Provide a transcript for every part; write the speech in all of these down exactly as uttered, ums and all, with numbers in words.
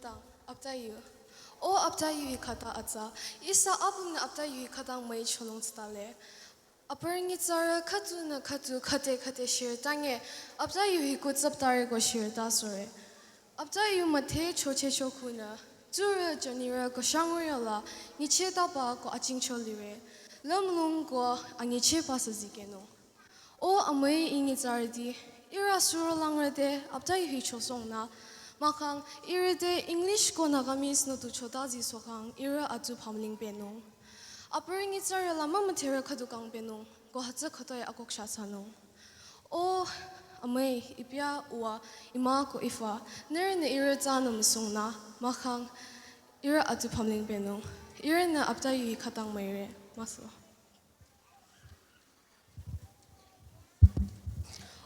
Tang, aptayu. O aptayu hi khüta atsa, ihsa apümnü aptayu hi khütang müichonung tsütale. Aparü nyitsarü khüdunü khüdu khüte khüte shirtange, aptayu hi kutsaptare ko shirtasohre. Aptayu müdhe choche chokhunü, tsurü jünirü ko shangurü la, nyichehta ba ko achingcho lire. Lümlong ko anyichehba sü zikehnung. O amüi, ih nyitsarüti, ihrü suro langrü te aptayu hi chosongnü, mahkhang ihrü te English ko Nagamese nü tu chota zisohkhang ihrü atsu phamlingpehnung. Aparü nyitsarü la mümüdherü khüdu kangpehnung, ko hütsü khütoi akokcha thsanung. O amüi, ipya, uwa, ima ko ifa, nührünü ihrü tsünü müsungnü, mahkhang ihrü atsu phamlingpehnung. Ihrünü aptayu hi khütang müire, müso.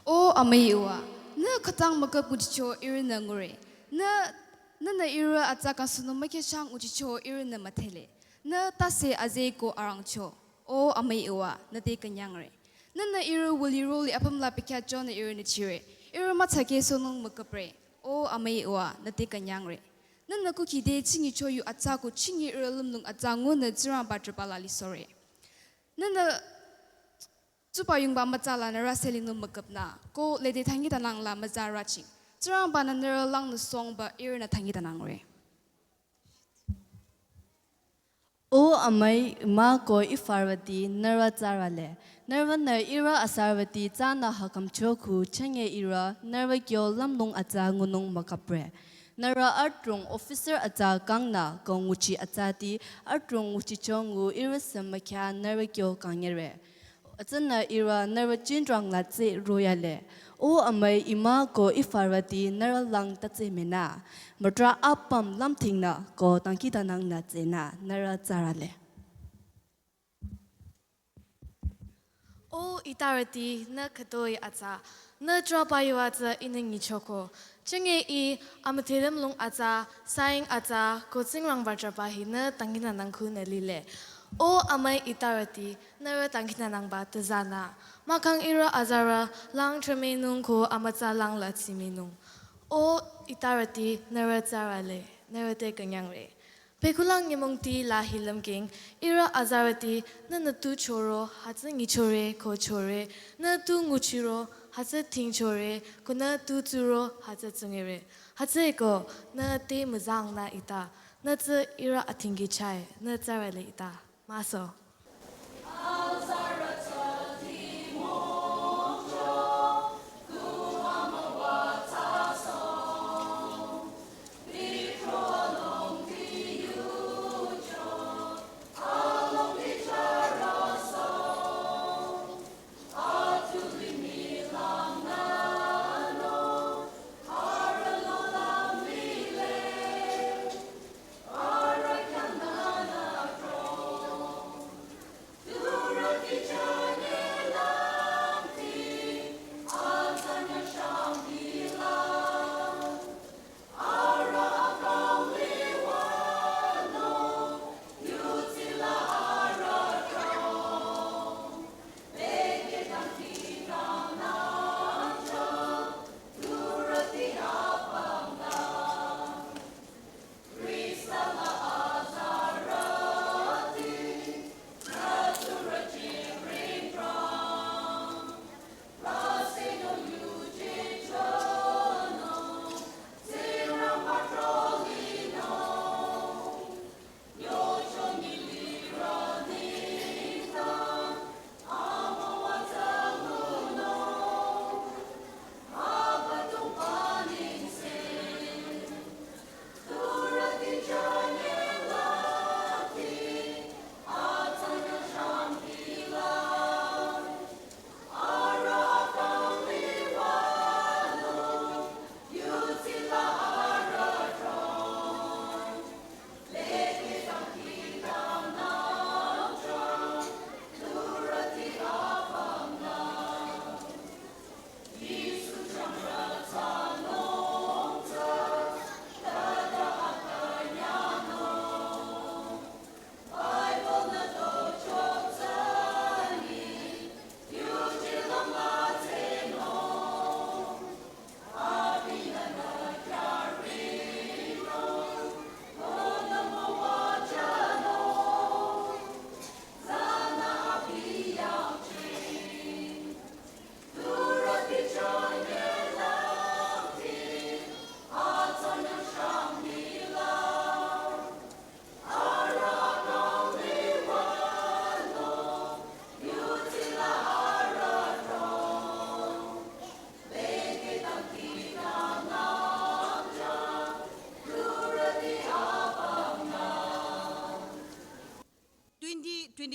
O amüi uwa, nü khütang müküp nguchicho ihrünü ngure. Nü, nünü ihrü atsa kangsohnung mükhechang nguchicho ihrünü müdhele. Nü tase aze ko arangcho. O amüi uwa, nü te künyangre. Nünü ihrü wüliro li apüm la pikhyachonü ihrünü chire. Ihrü mütsakehsohnung müküpre. O amüi uwa, nü te künyangre. Nünü kukhi te chingicho yu atsa ko chingi ihrü lümlong atsa ngunü Tsingrangba trüba la lisohre. Nünü tsuba yungba mütsa la nührü selingnung müküpnü, ko lede dangkhidangnang la mütsa rüching. Tsingrangba-nü nührü langnü songba ihrünü dangkhidangnangre. O amüi, ima ko ifarüti, nührü tsarale. Nührünü ihrü asarüti tsünü hakhümcho khu chünye ihrü nührü kyo lümlong atsa ngunung müküpre. Nührü adrong officer atsa kangnü ko nguchi atsati adrong nguchicho ngu ihrü sü mükhya nührü kyo kangnyere. Hütsünü ihrü nührü jingrang la tsü royale. O amüi, ima ko ifarüti, nührü lang tatsü menü, mütra apüm lümdhingnü ko dangkhidangnangnü tsünü, nührü tsarale. O itarüti, nü khütoi atsa, nü trüba yu atsa ihnü nyichoko. Chünye ih amüdhe lümlong atsa, saying atsa, ko Tsingrangba trüba hi nü dangkhidangnang khunü lile. O amüi itarüti, nührü dangkhidangnangba tüzanü. Mahkhang ihrü azarü lang trümenung ko amütsa lang la tsiminung. O itarüti, nührü tsarale, nührü te künyangre. Pekulang nyümongti la hi lümking, ihrü azarüti, nünü tu choro, hütsü nyichore, ko chore, nü tu nguchiro, hütsü dhingchore, ko nü tu tsuro, hütsü tsungere. Hütsüeko, nü te müzangnü ita, nü tsü ihrü athingki chai, nü tsarale ita. Müso.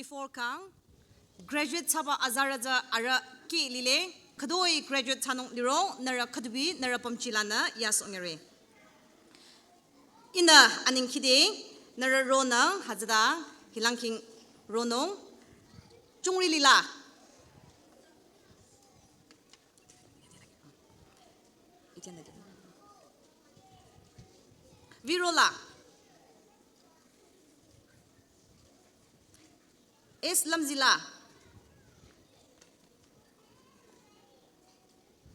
Four kang graduate thsaba azarü tsü arüh kih lile, khütoi graduate thsanung liro nührü khüdubi nührü pümji lanü yasongere. Ihnü aneng khide nührü ronü hütsüta hilangking ronung. Chungri lila. Virola. S Lamzila.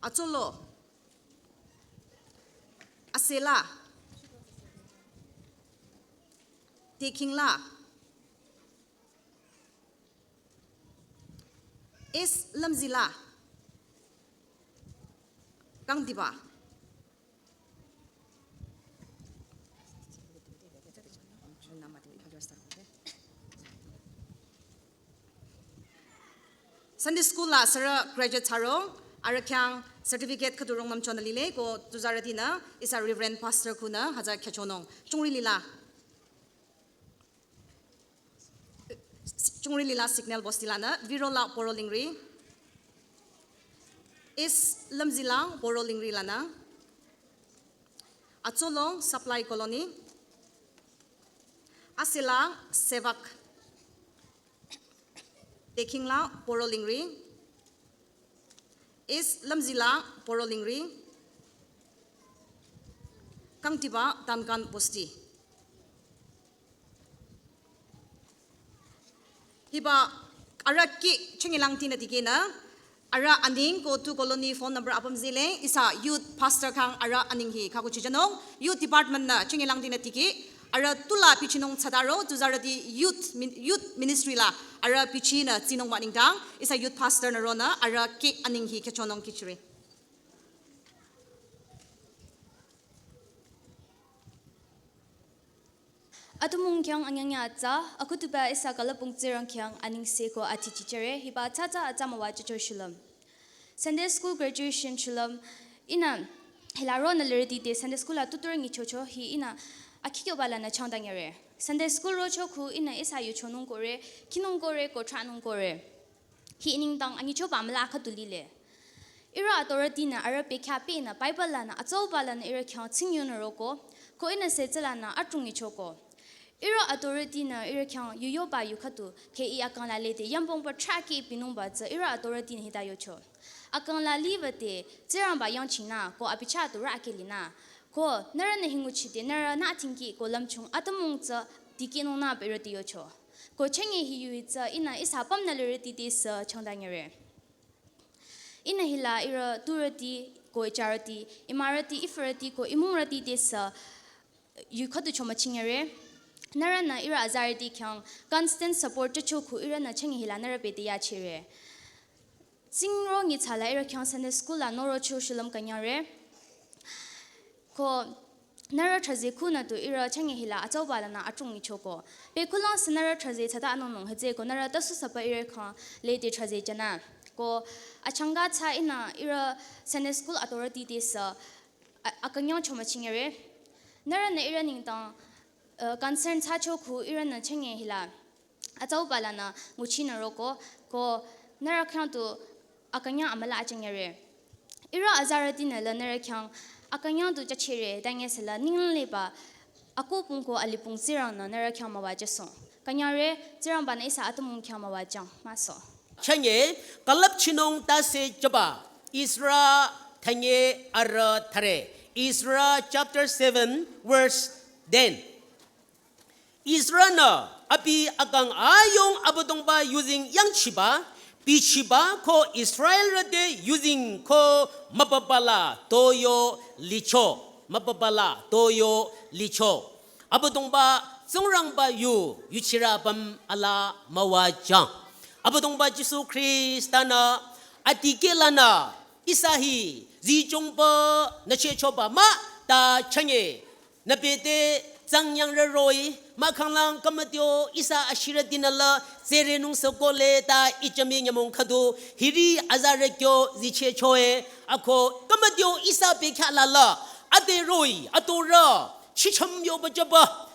Atsolo. Asela. Tekingla. S Lamzila. Kangdiba. Sunday school la sürü graduate thsaro, arüh khyang certificate khüdu rungnüm chonü lile, ko tsuzarütinü ihsa Reverend Pastor khunü hütsü khyüchonung. Chungri lila. Chungri lila signal bosti lanü, Virola Porolingri. S Lamzila Porolingri lanü. Atsolong Supply Colony. Asela Sevak. Tekingla Porolingri. S Lamzila Porolingri. Kangdiba Duncan Bosti. Hiba arüh kih chingilang tinü dikehnü, arüh aneng ko tu colony phone number apüm zile, ihsa youth pastor kang arüh aneng hi khaku chichanung, youth department nü chingilang tinü dikeh, arüh tula pichinung thsadaro, tsuzarüti youth min-, youth ministry la, arüh pichinü tsinung wa nengdang, ihsa youth pastor nü ronü, arüh kih aneng hi khyüchonung kihchire. Atümung khyang anyangya atsa, akhutuba ihsa külüpung Tsingrang khyang anengse ko ati chichere, hiba tsatsa atsa müwa chicho shulüm. Sunday school graduation shulüm, ihnü hila ronü liriti te Sunday school la tutur ngichocho, hi ihnü akhikyoba lanü changdangere. Sunday school rocho khu ihnü ihsa yuchonung kore, khinung kore, ko tranung kore. Hi nengdang angichoba amüla khüdu lile. Ihrü authority nü arüh bekhyah pehnü Bible lanü atsauba lanü ihrü khyang tsingyonü roko, ko ihnü setsü lanü atrung ichoko. Ihrü authority nü ihrü khyang yuyoba yu khüdu, ke i akang la lede yambongba trah kih binungba tsü ihrü authority nü hita yocho. Akang la liba te, Tsingrangba yangchinü, ko abi chah tu rah ke linü. Ko, nührünü hi nguchide, nührünü atingki, ko lümchung atümung tsü dikehnungnü berüti yocho. Ko chenge hi yui tsü ihnü ihsa apümnü liriti te sü changdangere. Ihnü hila ihrü turüti ko icharüti, imarüti, ifürüti ko imungrüti te sü yu khüdu chomüchingere. Nührünü ihrü azarüti khyang constant support chocho khu ihrünü chenge hila nührü bete yachire. Tsingro nyitsala ihrü khyang Sunday school la norocho shulüm künyangre. Ko nührü traze khunü tu ihrü chenge hila atsauba lanü atrung ichoko. Pe khulang sü nührü traze tsata anonung hütsüeko nührü tasu sapa ihrü khyang lede traze chanü. Ko achangka tsü ihnü ihrü Sunday school authority te sü a-, akünyang chomüchingere. Nührünü ihrü nengdang, uh, concern thsacho khu ihrünü chenge hila atsauba lanü nguchinü roko, ko nührü khyang tu akünyang amüla achengere. Ihrü azarütinü la nührü khyang akünyang tu chachere, tange sela ningleba, akopung ko alipung Tsingrang nü nührü khyang müwajüsong. Künyangre, Tsingrangba nü ihsa atümung khyang müwajüng, müso. Chenge, külüpchinung tase jüba, Ezra thanye arüh thüre, Ezra chapter seven, verse ten. Ezra-nü abi akang ayung Abüdongba yuzeng yangchiba, bichiba ko Israelrü te yuzeng ko mübübala toyo licho, mübübala toyo licho. Abüdongba Tsingrangba yu, yuchirü apüm ala müwajüng. Abüdongba Jisu Khrista-nü adikehlanü ihsa hi zichongba nü chechoba mah ta chünye nü bete tsangnyang rü roh-i, mahkhanglang kümütio ihsa ashirütinü la tsere nung sü kohle ta ijami nyümong khüdu, hiri azarü kyo zichechoe, ako kümütio ihsa bekhyah la la, ade roh-i, atorü, chicham yoba jüba,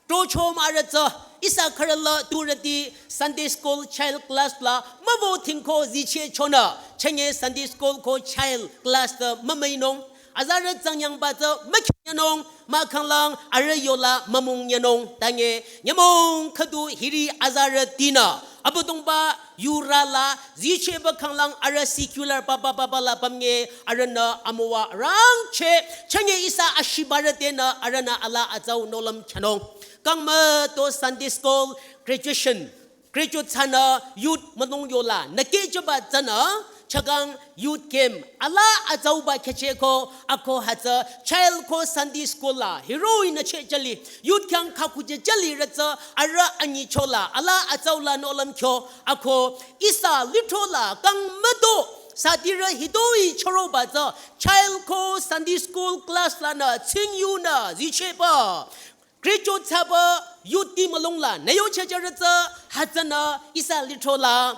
tocho mürü tsü, Ihsa khürüla turüti Sunday school child class la müvo thingko zicheh chonü, chünye Sunday school ko child class te mümüinung. Azarü tsangyangba tsü mükhinyanung, mahkhanglang arüh yola mümungyanung. Tanye, nyümong khüdu hiri azarütinü Abüdongba yurü la zichehba khanglang arüh secular papa papa la pümnge arühnü amüwa rangcheh, chünye ihsa ashibarütinü arühnü alaa atsau nohlüm khyünung. Kang müto Sunday school, graduation, graduate thsanü youth münung yola nükehjüba tsünü, chakang youth camp alaa atsauba khyücheh ko, ako hütsü child ko Sunday school la hiroh-i nü cheh jüli, youth khyang khakujü jülirü tsü arüh anyichola alaa atsaula nohlüm kyo, ako ihsa lithrola kang müto satirü hitoi chüroba tsü child ko Sunday school class lanü tsingyunü zichehba, graduate thsaba youthti mülungla nü yochehjürü tsü, hütsünü ihsa lithrola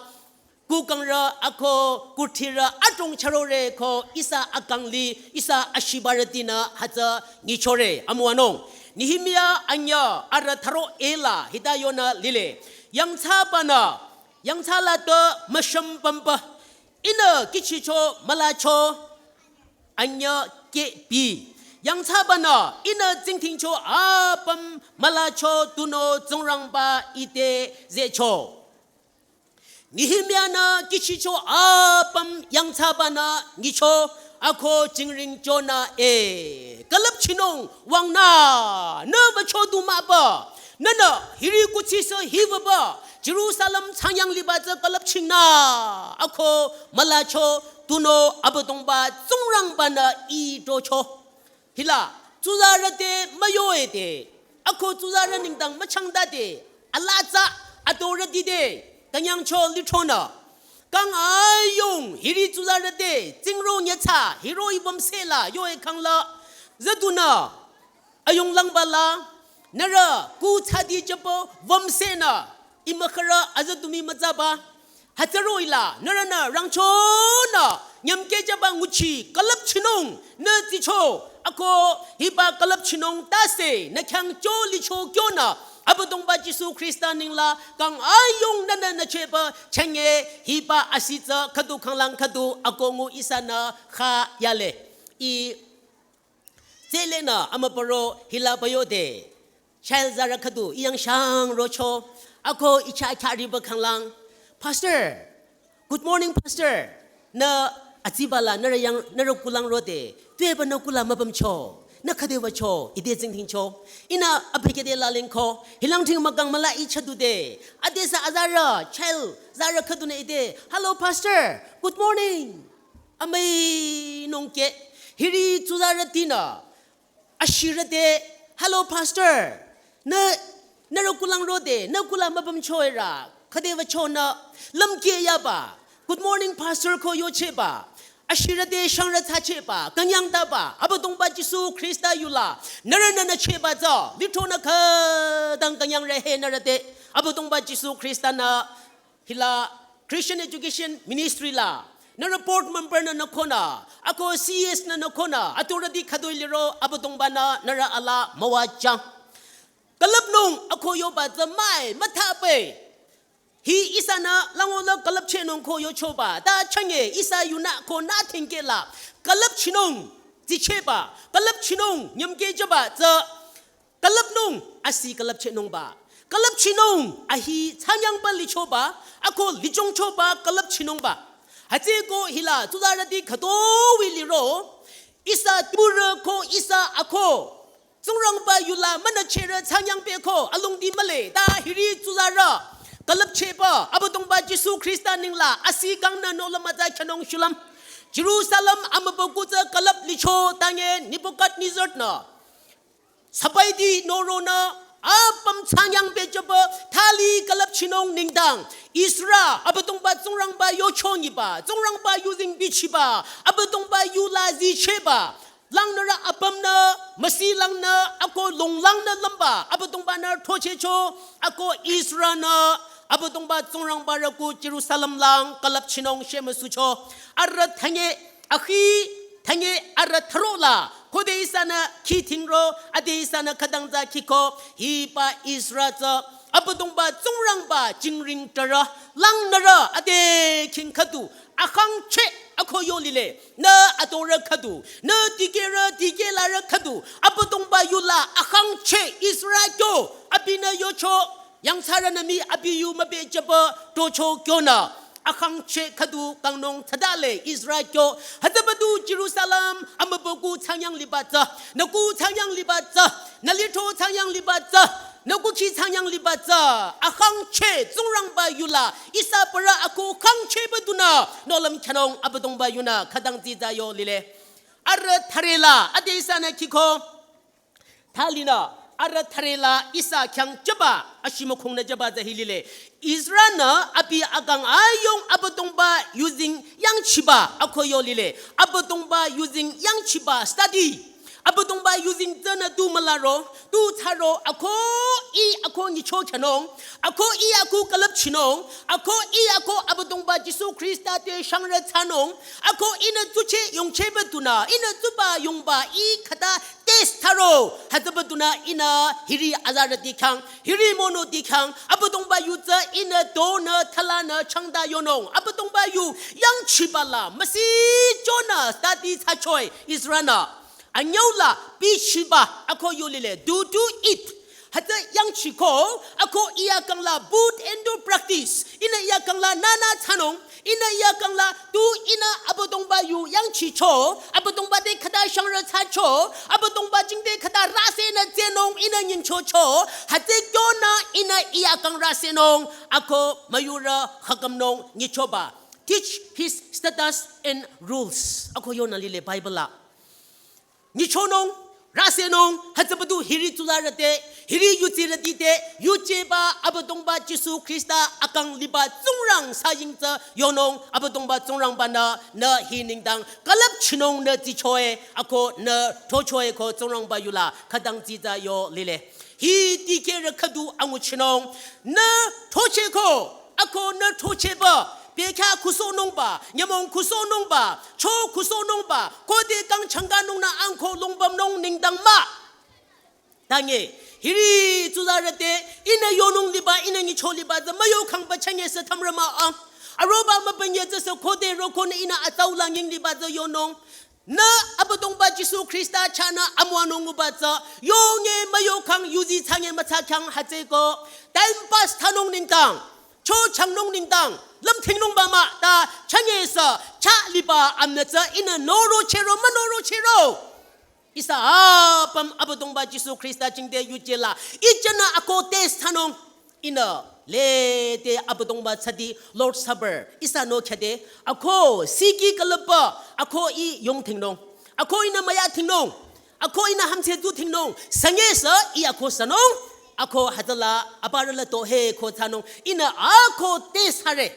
kukangrü ako kuthirü adrong chürore ko ihsa akang li ihsa ashibarütinü hütsü nyichore. Amüwanung, Nehemia anyüh arüh thüro ela hita yonü lile. Yangthsabanü, yangthsa la te müshüm pümba, ihnü kihchicho mülacho, anyüh kehbi. Yangthsabanü ihnü tsingdhingcho apüm mülacho tunüo Tsingrangba ite zehcho. Nehemia-nü kihchicho apüm yangthsabanü nyicho, ako jingring chonü e, külüpchinung wangnü, nü wücho du mahba, nünü hiri kuthsi sü hiwüba Jerusalem thsangyang liba tsü külüpchingnü, ako mülacho tunüo Abüdongba Tsingrangbanü ih tocho. Hila, tsuzarü te müyoe de, ako tsuzarü nengdang müchangta de, alaa tsü atorüti te künyangcho lithronü, kang ayung hiri tsuzarü te tsingro nyütsa hiroh-i wümsela yoe khangla, züdunü ayung langbala, nührü kuthsadi jüpü wümsenü, ih mükhürü azüdumi mütsaba. Hütsüroh-i la nührünü rangchonü nyümkehjüba nguchi külüpchinung nü tsicho, ako hiba külüpchinung tase nü khyang cho licho kyonü, Abüdongba Jisu Khrista nengla kang ayung nünü nü chehba chünye hiba asih tsü khüdu khanglang khüdu ako ngu ihsanü kha yale. Ih tsülenü amübüro hila püyo de, child zarü khüdu ih yang shang rocho, ako ih chah khyariba khanglang, Pastor, good morning, Pastor. Nü atsibala nührü yang, nührü kulang rode, tuepü nü kula müpümcho, nü khüde wücho, ite tsingdhingcho. Ihnü abikede lalingko, hilang ting mükang müla ih chadu de. Adesü azarü, child zarü khüdunü ite, "Hello, Pastor. Good morning." Amüi nungke, hiri tsuzarütinü ashirü te, "Hello, Pastor. Nü, nührü kulang rode, nü kula müpümcho ira, khüde wücho nü lümkeh yaba. Good morning, Pastor," ko yochehba, ashirü te shangrü thsachehba, künyangtaba, Abüdongba Jisu Khrista yula nührünü nü chehba tsü lithronü khütang künyangre he nührü te. Abüdongba Jisu Khrista-nü hila Christian Education Ministry la nührü board member-nü nü khonü, ako C E S-nü nü khonü, atorüti khütoi liro Abüdongba-nü nührü alaa müwajüng. Külüpnung ako yoba tsü müi müthapü. Hi ihsanü lango la külüpchehnung ko yochoba, ta chünye ihsa yunü ko nü thingkeh la külüpchinung tsichehba, külüpchinung nyümkehjüba tsü külüpnung asih külüpchehnungba. Külüpchinung ahi thsanyangba lichoba, ako lichongchoba külüpchinungba. Hütsüeko hila tsuzarüti khütoi liro, ihsa tpurü ko ihsa ako Tsingrangba yula münüchehrü thsanyangpü ko alongdi mühle, ta hiri tsuzarü külüpchehba Abüdongba Jisu Khrista nengla asih kangnü nohlüm atsa khyünung shulüm. Jerusalem amübükuh tsü külüp licho tanye Nebuchadnezzar-nü sabaiti noronü apüm thsanyangpehjüba thali külüpchinung nengdang, Ezra Abüdongba Tsingrangba yochonyiba, Tsingrangba yuzeng bichiba, Abüdongba yula zichehba, langnürü apümnü, müsi langnü, ako longlangnü lümba Abüdongba-nü throchehcho, ako Ezra-nü Abüdongba Tsingrangba rüku Jerusalem lang külüpchinung shemüsucho. Arüh thanye, akhi thanye arüh thüro la khode ihsanü khi thingro, ade ihsanü khütang tsü khiko, hiba Ezra tsü Abüdongba Tsingrangba jingring tarü, langnürü ade khing khüdu, akhangcheh ako yo lile, nü adorü khüdu, nü dikehrü dikehlarü khüdu, Abüdongba yula akhangcheh Israel kyo, abinü yocho, yangthsarünü mii abi yu mübejüba tocho kyonü. Akhangcheh khüdu kangnung thsadale Israel kyo. Hütsübadu Jerusalem, amübükuh thsangnyang liba tsü, nü kuh thsangnyang liba tsü, nü lithro thsangnyang liba tsü, nü kukhi thsangnyang liba tsü. Akhangcheh Tsingrangba yula, ihsa parü ako khangchehba dunü, nohlüm khyünung Abüdongba yunü, khütang dsitsa yo lile. Arüh thürela, ade ihsanü kiko. Thalinü, arüh thürela ihsa khyang jüba, ashimükhungnü jüba tsü hi lile. Israel-nü abi akang ayung Abüdongba yuzeng yangchiba, ako yo lile. Abüdongba yuzeng yangchiba study. Abüdongba yuzeng tsünü tu mülaro, tu thsaro, ako ih ako nyicho khyünung, ako ih ako külüpchinung, ako ih ako Abüdongba Jisu Khrista te shangrü thsanung, ako ihnü tsucheh yongchehba dunü, ihnü tsuba yongba ih khüta test thsaro, hütsübadunü ihnü hiri azarüti khyang, hiri monoti khyang, Abüdongba yu tsü ihnü donü thalanü changta yonung, Abüdongba yu yangchiba la, müsi chonü study thsachoe Israel-nü. Anyüula bichiba ako yo lile, do to eat. Hütsü yangchiko, ako ih akang la put into practice. Ihnü ih akang la nünü thsanung, ihnü ih akang la tu ihnü Abüdongba yu yangchicho, Abüdongba te khüta shangrü thsacho, Abüdongba jingte khüta rüsenü tsehnung ihnü nyingchocho, hütsü kyonü ihnü ih akang rüsenung, ako müyurü khakümnung nyichoba. Teach his statutes and rules. Ako yonü lile Bible la. Nyichonung, rüsenung, hütsübadu hiri tsularü te, hiri yutsirüti te, yujeba Abüdongba Jisu Khrista akang liba Tsingrang saying tsü yonung, Abüdongba Tsingrangba-nü, nü hi nengdang külüpchinung nü tsichoe, ako nü throchoe ko Tsingrangba yula, khütang dsitsa yo lile. Hi dikehrü khüdu anguchinung, nü throchehko, ako nü throchehba, bekhyah kusohnungba, nyümong kusohnungba, cho kusohnungba, khode kang changkanungnü angko longbümnung nengdang mah. Tange, hiri tsuzarü te, ihnü yonung liba, ihnü nyicho liba tsü müyokhangba chünye sü thamrü mah-ang. Aroba mübünye tsü sü khode rokonü ihnü atsau la nying liba tsü yonung. Nü Abüdongba Jisu Khrista chahnü amüwanung nguba tsü, yonge müyokhang yuzi thsange müthsa khyang hütsüeko, time pass thsanung nengdang, cho changnung nengdang, lümthingnungba mah ta chünye sü, chah liba amnü tsü ihnü norochehro, münorochehro. Ihsa apüm Abüdongba Jisu Khrista jingte yuje la, ijünü ako test thsanung. Ihnü lede Abüdongba tsüdi Lord Supper ihsa nü khyade, ako siki külüpba, ako ih yongthingnung, ako ihnü müyathingnung, ako ihnü hamtse zuthingnung, sünye sü ih ako sünung, ako hütsüla aparü la to he ko thsanung, ihnü ako test thsare.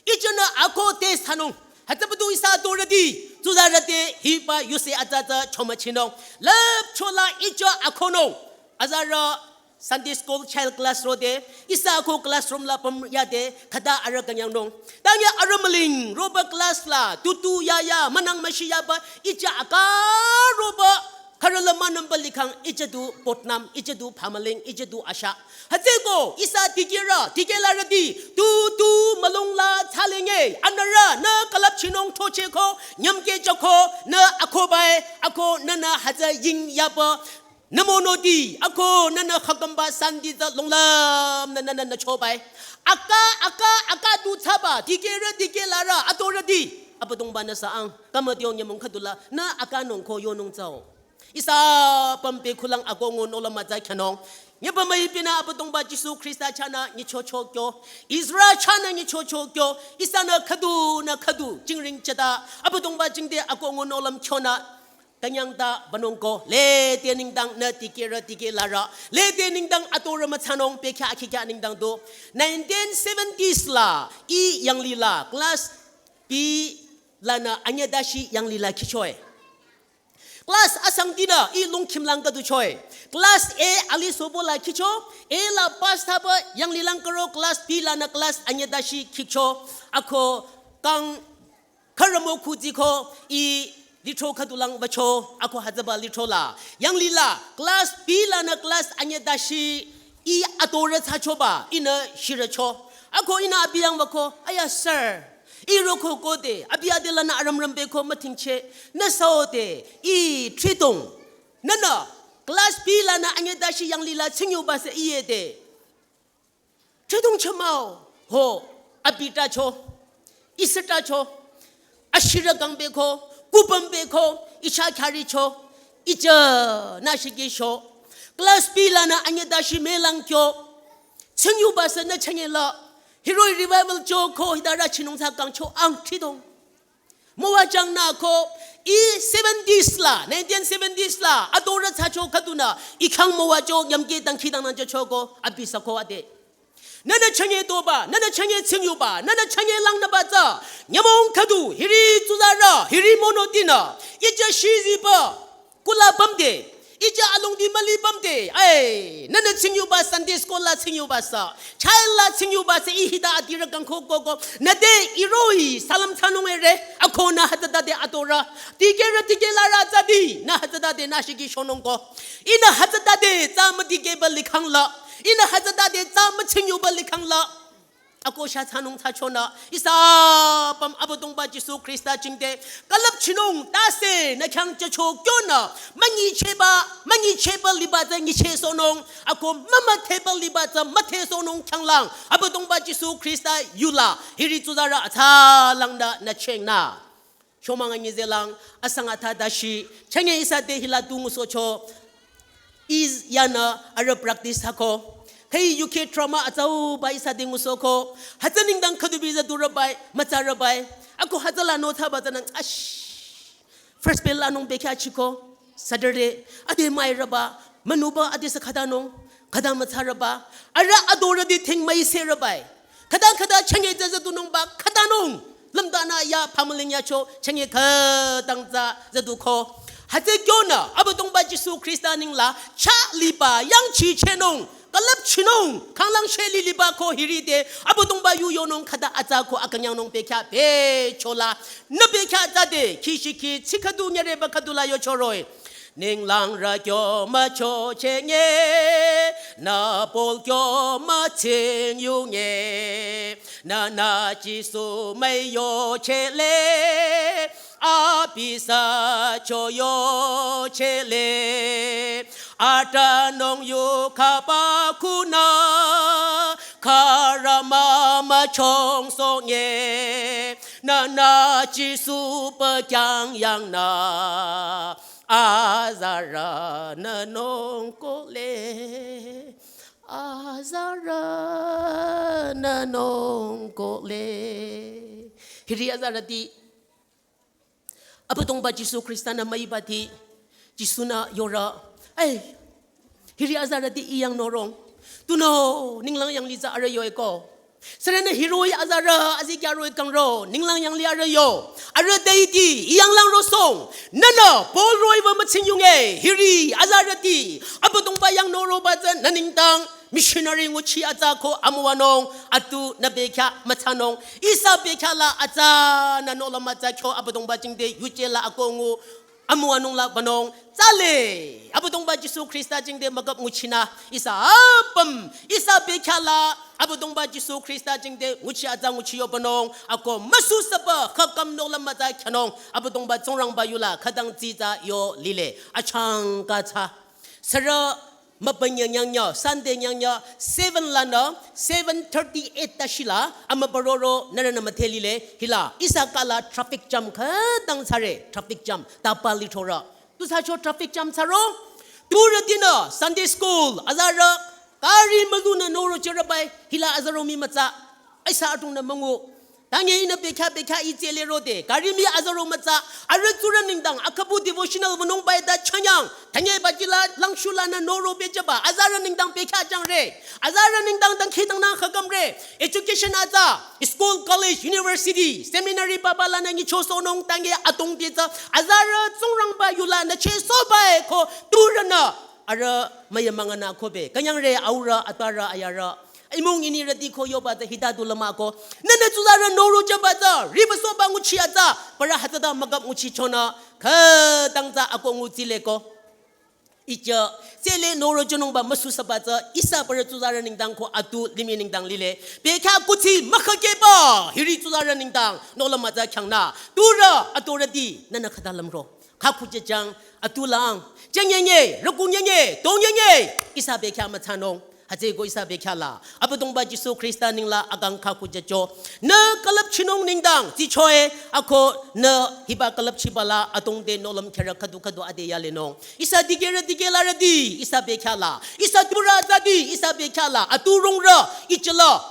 Ijünü ako test thsanung. Hütsübadu ihsa dorüti, tsuzarü te hiba yuse atsa tsü chomüchinung. Lüpchola ijü akonung. Azarü Sunday school child class rode, ihsa ako classroom la püm yade, khüta arüh künyangnung. Tange arüh müling, roba class la, tutu yaya, münang müshi yaba, ijü aka roba, khürü la münamba likhang, ijü du potnam, ijü du phamüling, ijü du asha. Hütsüeko, ihsa dikehrü, dikehlarüti, tu, tu, mülung la, thsalenge, anürü, nü külüpchinung throchehko, nyümkeh jüko, nü akobae, ako nünü hütsü ying yaba, nü monoti, ako nünü khakümba santi tsü longlüm, nü, nü, nü, nü chobae. Aka, aka, aka tu thsaba, dikehrü, dikehlarü, adorüti, Abüdongba-nü sü-ang, kamadio nyümong khüdula, nü akanung ko yonung tsüo. Ihsa pümpe khulang akongo nola mütsa khyünung. Nyeba müipinü Abüdongba Jisu Khrista chahnü nyichocho kyo. Israel chahnü nyichocho kyo. Ihsanü khüdunü khüdu jingring chata. Abüdongba jingte akongo nohlüm khyonü. Künyang ta banung ko. Lede nengdang nü dikehrü dikehlarü. Lede nengdang atorü müthsanung bekhyah akhikhyah nengdang du. Nineteen seventies la. Ih yanglila. Class B lanü anyüdashi yanglila khichoe. Class asangtinü ih lungkhim lang khüdu choe. Class A alisobo la khicho, A la pass thsaba yanglilang karo class B lanü class anyüdashi khicho. Ako kang khürü mo khuzi ko ih lithro khüdulang wücho, ako hütsüba lithro la. Yanglila class B lanü class anyüdashi I adorü thsachoba, ihnü shirücho. Ako ihnü abi yang wüko, aya sir. I roko kode, abi adelanü arümrüm beko mütingcheh. Nü saode, i thridong. Nünü, class B lanü anyüdashi yanglila tsingyuba sü iyede. Thridong chümao, ho, abi tacho. Isü tacho. Ashirü kang beko, kupüm beko, icha kharicho. Icha nü shikisho. Class B lanü anyüdashi melang kyo. Tsingyuba sü nü chanyela. Hiroh-i revival cho ko hita rüchinung thsa kangcho ang thridong. Müwajang nü ko i seventies la, nineteen seventies la, adorü thsacho khüdunü, i khang müwacho, nyamke dangkhidangnang chocho ko, abi sü ko ade. Nünü chanye toba, nünü chanye tsingyuba, nünü chanye langnüba tsü, nyümong khüdu, hiri tsuzarü, hiri monotinü, icha shiziba, kula bamde, icha alongdi mali bamde, ai, nünü tsingyuba Sunday school la tsingyuba sü, child la tsingyuba sü, i hita adirü kangko koko, nüte iroh-i, salam thsanung ere, ako nü hütsütade adorü, dikehrü dikehlarü tsüdi, nü hütsütade nü shikishonung ko, ihnü hütsütade tsü müdikehba likhang la, ihnü hütsütade tsü mütsingyuba likhang la. Ako sha thsanung thsachonü, ihsa apüm Abüdongba Jisu Khrista jingte, külüpchinung tase nü khyang chacho kyonü, münyichehba, münyichehba liba tsü nyichehsohnung, ako mümüdheba liba tsü müdhesohnung khyanglang, Abüdongba Jisu Khrista yula, hiri tsuzarü atsalangnü nü chengnü. Shomang anyi zelang, asang atha dashi, chanye ihsa te hila tu ngusohcho, iz yanü arüh practice hako. Khüi U K drama atsauba ihsa te ngusohko. Hütsü nengdang khüdubi züdurübai, mütsarübai. Ako hütsüla nü thsaba tsünang, ash. First bell lanung bekhyah chiko, Saturday, ade müirüba, münuba ade sü khatanung, khata mütsarüba, arüh adorüti thing müiserübai. Khata khata chanye tsü züdunungba, khatanung. Lümdanü ya pamaling yacho, chanye khütang tsü züduko. Hütsü kyonü, Abüdongba Jisu Khrista nengla, cha liba yangchichehnung, külüpchinung, khanglang sheli liba ko hirite, Abüdongba yu yonung khata atsa ko akünyangnung bekhyah bechola, nü bekhyah tsüde, khishikhi, tsikhüdu nyereba khüdula yochoroh-i. Ninglang rü kyo müchocheh nge, nü Paul kyo mütsingyu nge, nünü Jisu müiyochehle, abi sü cho yochehle, atranung yu khaba kunü, khürü mümüchongsoh nge, nünü Jisu pekhyang yangnü. Azarü nünung kohle, azarü nünung kohle. Hiri azarüti, Abüdongba Jisu Khrista-nü müibati, Jisu-nü yore, ai, hiri azarüti I yang norong. Tunüo, ninglang yanglih tsü arüh yoeko. Sürünü hiroh-i azarü, azikyahroh-i kangro, ninglang yanglih arüh yo. Arüh daiti, I yanglang rosong. Nünü, Paul roh-i wü mütsing yunge, hiri azarüti. Abüdongba yang noroba tsü nü nengdang, missionary nguchi atsa ko amüwanung, atu nü bekhyah mütsanung. Ihsa bekhyah la atsa nü nohlüm atsa kyo Abüdongba jingte yuje la akongu. Amüwanung la banung, tsale, Abüdongba Jisu Khrista jingte mükap nguchinü, ihsa apüm, ihsa bekhyah la, Abüdongba Jisu Khrista jingte nguchi atsa nguchi yo banung, ako müsusüba, khakam nohlüm atsa kyanung, Abüdongba Tsingrangba yula, khütang tsitsa yo lile, achangka tsü. Sürü, mübünye nyangnya, Sunday nyangnya, seven lanü, seven thirty-eight tashila, amübü roro, nührünü müdhe lile, hila, ihsa kala traffic jam khütang thsare, traffic jam, tapa lithorü. Tusücho traffic jam thsaro, turütinü, Sunday school, azarü, kari müzunü noro cherübai, hila azarü mii mütsa, ihsa adrongnü müngu, Tange ihnü bekhyah bekhyah I tsele rode, kari mii azarü mütsa, arüh tsurü nengdang, akhabu devotional wünungbai ta chanyang, tange bajila langshula nü noro bejaba, azarü nengdang bekhyah jangre, azarü nengdang dangkhidangnang khakamre, education atsa, school, college, university, seminary papa lanü nyichosohnung tange atongti tsü, azarü Tsingrangba yula nü chesohbai ko turünü, arüh müyamünganü kobe, künyangre aurü, atparü, ayarü, imung inirüti ko yoba tsü hita du lümako. Nünü tsuzarü noro jaba tsü, ribasohba nguchi atsa, parü hütsüta mükap nguchichonü, khütang tsü ako nguchileko. Ijü, tsele noro jünungba müsusüba tsü, ihsa parü tsuzarü nengdang ko atu limih nengdang lile. Bekhyah kuthsi mükhakeba, hiri tsuzarü nengdang, nohlüm mütsa khyangna. Turü, aturüti, nünü khüta lümro. Khakhu jüjang, atu lang. Jengyenye, rükunyenye, tonyenye, ihsa bekhyah mütsanung. Hütsüeko ihsa bekhyah la. Abüdongba Jisu Khrista nengla akang khakhu jücho. Nü külüpchinung nengdang, tsichoe, ako nü hiba külüpchiba la, atongde nohlüm khyürü khüdu khüdu ade yalenung. Ihsa dikehrü dikehlarüti, ihsa bekhyah la. Ihsa turü zati, ihsa bekhyah la. Atu rungrü, ijüla.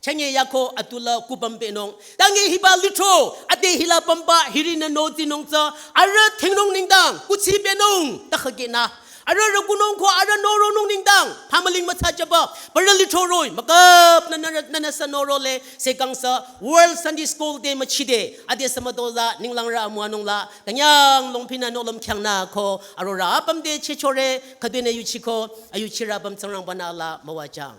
Chanye yako atula kupüm penung. Tangi hiba lithro, ade hila pümba, hiri nü notsinung tsü. Arüh thingnung nengdang, kuthsi penung, takhakena. Arüh rükunung ko arüh noronung nengdang, pamaling mütsajüba, parü lithro roh-i, müküp nü, nü, nü, nü sü norole, sekang sü, World Sunday School Day müchide, ade sümüdoza, ninglangrü amüwanung la, künyang longpinü nohlüm khyangna ko, arorü apümde chechore, khüdunü yuchiko, ayuchirü apüm Tsingrangbanü la, müwajang.